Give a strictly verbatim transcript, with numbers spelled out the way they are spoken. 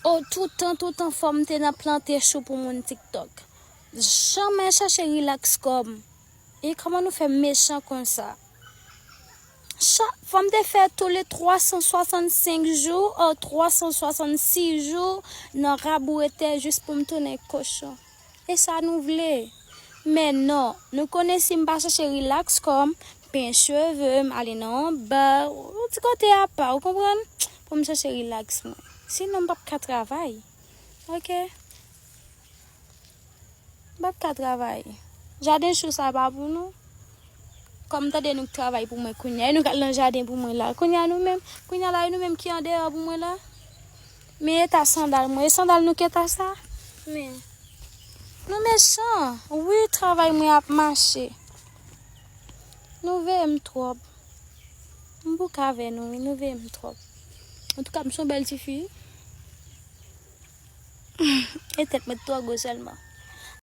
Oh, toutan, toutan, fò m te nan plante chou pou moun TikTok. Janmè chache rilaks kò m. E kòman nou fè mechan konsa? Cha, fò m te fè tou le twa san swasannsenk jou, oh, twa san swasannsis jou nan raboure tè jis pou m tounen kochon. E sa nou vle? Men non, nou konnen si m pa chache rilaks kò m, penyen cheve m, ale nan yon ba, yon ti kote apa, ou konprann? Pou m chache rilaks mwen. Sinon, m p ap ka travay. Ok? M p ap ka travay. Jaden chou sa pa pou nou. Kòm tande nou k travay pou mwen kounye a, e nou k al nan jaden pou mwen la. Kounye a nou menm, kounye a la, e nou menm ki andeyò pou mwen la. Men eta sandal mwen, e sandal nou k eta sa? Men, nou mechan. Wi, travay mwen ap mache. Nou veye m twòp. M bouke avè nou, wi, nou veye m twòp. Antouka, m se yon bèl tifi. E tèt mwen twò gwo sèlman.